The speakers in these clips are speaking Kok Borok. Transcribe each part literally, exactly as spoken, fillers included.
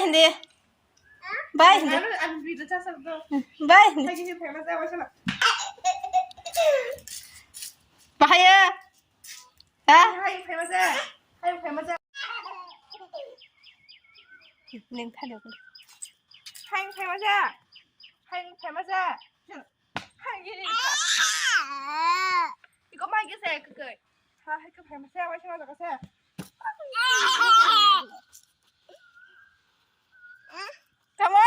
Hindi. Bai hindi. Ano, ano, video cha sa do. Bai hindi. Lagi yung famous ako siya. Bahaya. Ha? Hay, famous eh. Hay, famous eh. Ning thalo. Hay, famous eh. Hay, famous eh. Hay, gini. Iko mai ke se ke. Ha, hay, ke famous eh. Wai sa ka se. Tamo.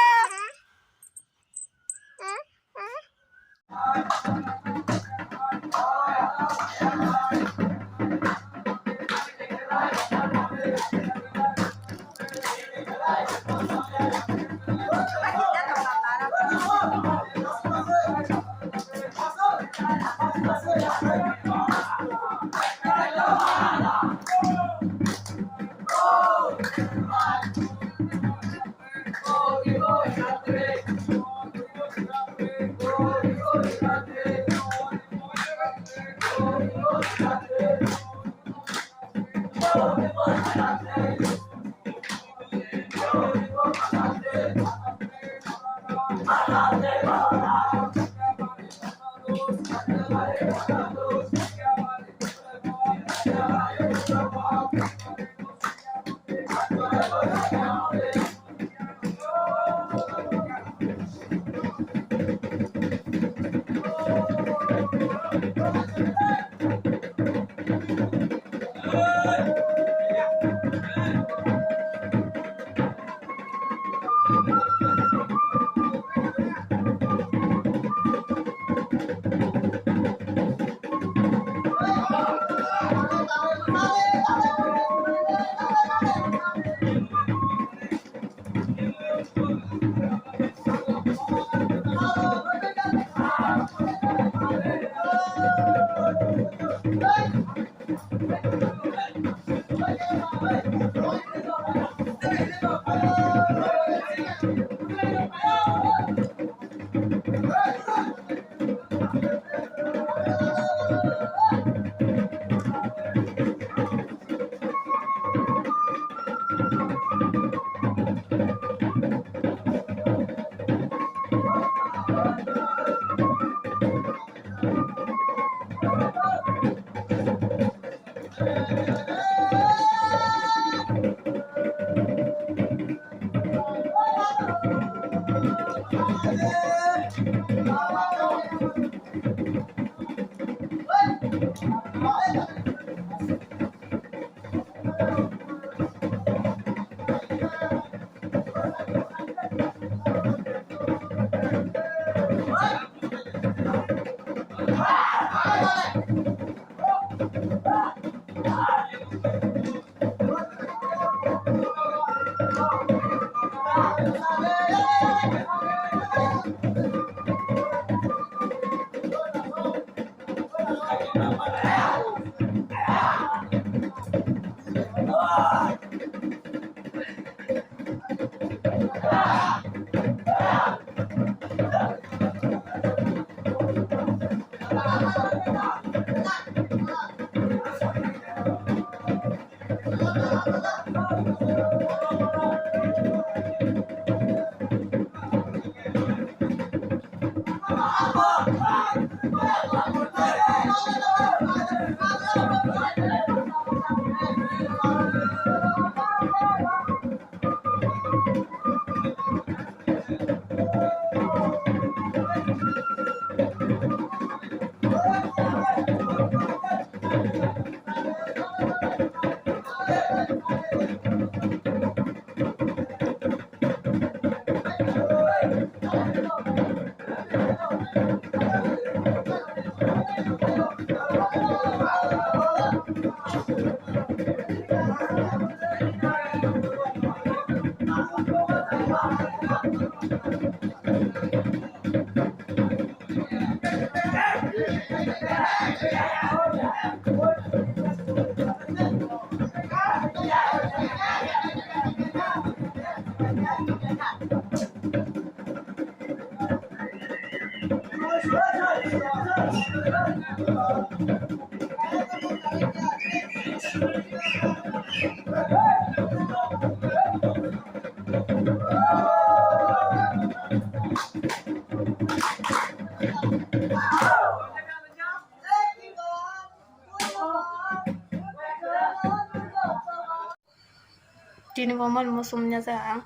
Chini bo mani muchung ya ja ang.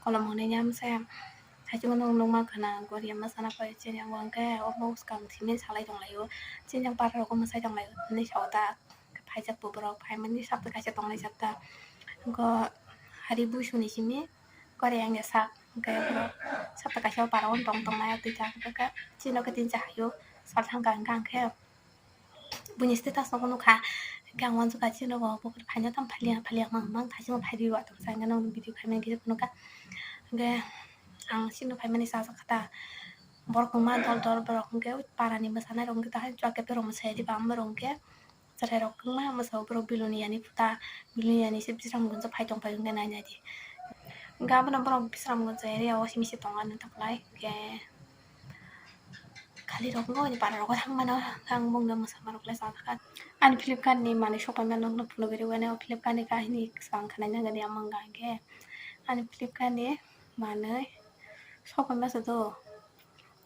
Kolom hwnwi ya masa ya. Haichukno nukma khna gori ya masa na pai chini ang wngkhe omo swkang simi salai tonglaio. Chini ang para rok mwsai tonglaio hinwi sao ta. Phaijak bo borok phaimani sapta kaisa tongnai sapta. Wngkha hari buisuni simi kori ang ya sak. Hwnkhe borok sapta kaisa o para o tong tongnai twi ta hwnkhe chini khe tin cha haio sal thangkha hwnkhe ang khe. Buini status nogo nukha. Hwnkhe ang uansukha chini nogo bo phaina tamo phaliya phaliya mang mang thaisima phai rw atong sa hwnkhe nokni video khaimani khe phunukha. Hwnkhe ang chini phaimani chajak kha ta. Borok kwbangma dol dol borok hwnkhe parani mwsanairok hwnkhe tahai chwla khe borok mwsai di bangma rok hwnkhe chwrairok kwbangma mwsao borok Belonia ni phuta Belonia ni se Bisramganj o phai tong phai hwnkhe nai nai di. Hwnkhe abono borok Bisramganj area o simi se tongo ani taklai hwnkhe. Khali rok bo ni para rogo thang mano, ang bung no mwsama rok le chajak kha. Ani Flipkart ni manwi sok paima nokno phunugwi rw ani, o Flipkart ni kahini swkang khwnai nang ani amang ga hwnkhe ani Flipkart ni manwi sok paima se do.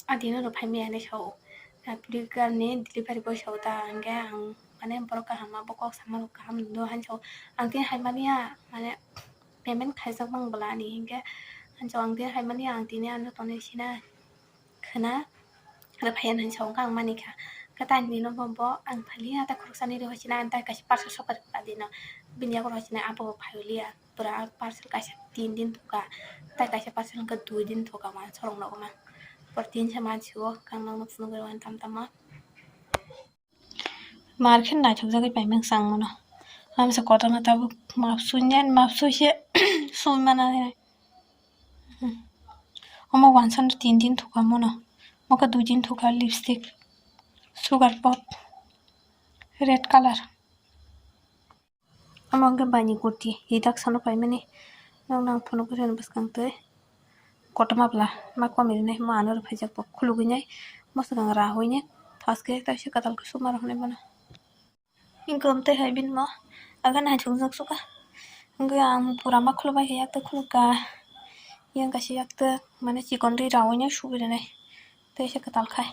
A dino rw phai maya hinwi sao. Flipkart ni delivery boy sao ta hwnkhe ang mane borok kaham ma bo kok sama rok kaham do hani sao. Ang tini hai mani ya mane payment khaijak mang bwla ani hwnkhe ani sao ang tini hai mani ya ang tini ano tonwi sina. Khwna rwphaiya hinwi sao, hwnkhe ang manikha. Hwnkhe tei nini bo, bo ang phaliya tei khoroksani rwphai sina, ang tei kaisa parcel sokari padi no bini yago rwphai sina, abo bo phailia pura parcel kaisa tin din thoka, tei kaisa parcel hwnkhe dui din thoka, uansukha rok nogo ma pura tin se mansi o, hwnkhe ang nokno phunugwi rw ani tamo tamo. Mar khe naithokjagwi paimang chang mano. Lamsa kotorma tabuk map suinai, map sui se sui mana. Omo uansukha tin din thoka mano. Omo khe dui din thoka lipstick, sugar pot, red colour. Omo hwnkhe baini kurti, hidak sano paimani. Nokno ang phunukgwi rwna bwskang twi kotorma bwla ma komi rwnai, ma ano rwphaijak bo khulugwi nai, mwswkang ra hoi nai, thaske kaisa kwtal khe suma rw hwnwi mano. Hwnkhe tei hai bini mo, aga naithokjak sukha. Hwnkhe ang pura ma khulukbai khe yaktwi khulukha, yang kaisa yaktwi mane chikon rwi ra hoi nai sugwi rwnai. Tei se kwtal khai.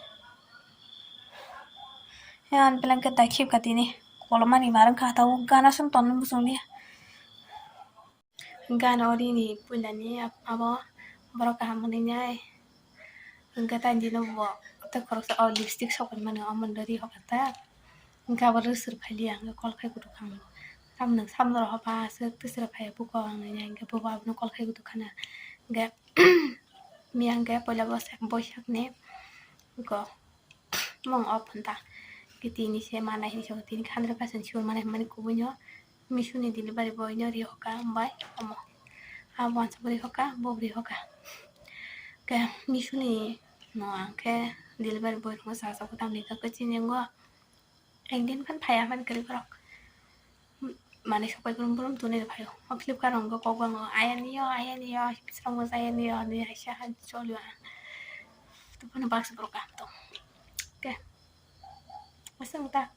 He ani blanket dai khibka tini. Kolomani mar wngkha, tabuk gana song tonwi muchunglia. Gana o rini puilani abo borok kaham hwnwi nai. Hwnkhe tei dino bo tei khoroksa o lipstick sokoi mani omono ri hoka ta. Hwnkhe abo rwswr phailiya hwnkhe kol khai kutuk kha ang bo. Tamni samno rw hopa aswk twisra phaiya buko ang nai hwnkhe bobo abono kol khai kutuk khana. Hwnkhe miya hwnkhe puila bosak boisakni buko mung off hwnta. Hwnkhe tini se manai hinwi sabo tini khandra kaisa sibur manai hwnmani kubui no Meesho ni delivery boy no ri hoka hambai omo. Abo uansukbo ri hoka, bo ri hoka. Hwnkhe Meesho ni no ang khe delivery boy rokno chajak tamni hwnkhe chini ngo. Ekdin phan phaiya mani kwrwi borok. Mane sopai brum brum tuni rw phaio. O Flipkart rok kok bango, ayani yo, ayani yo, bisrok mo ayani yo, ni aisa han cholio ang. Tubun baksa borok kaham tong. Oke. Aswk ta.